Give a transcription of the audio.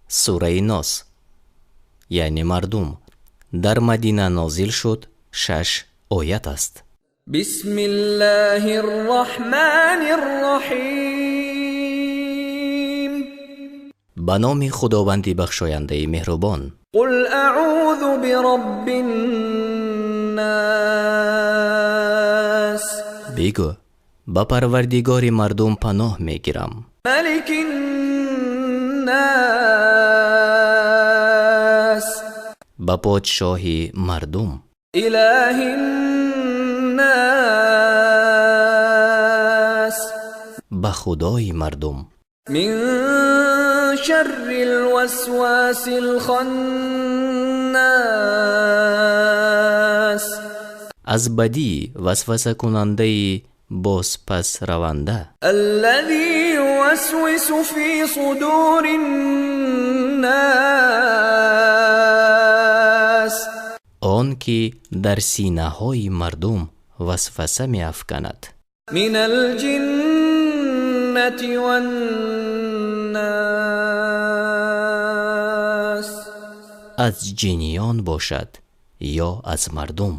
Сураи Нос, яъне мардум, дар Мадина нозил шуд, шаш оят аст. بسم الله الرحمن الرحيم. Ба номи Худованди бахшояндаи меҳрубон. قل أعوذ برب الناس. Бигӯ: ба Парвардигори мардум паноҳ мегирам. ملك الناس. Ба подшоҳи мардум. إله الناس. Ба худои мардум. من شر الوسواس الخناس. Аз бадии васвасакунандаи бозпасраванда. الذي يوسوس في صدور الناس. Он ки дар синаҳои мардум васваса меафканад. من الجنة والناس. Аз ҷиниён бошад ё аз мардум.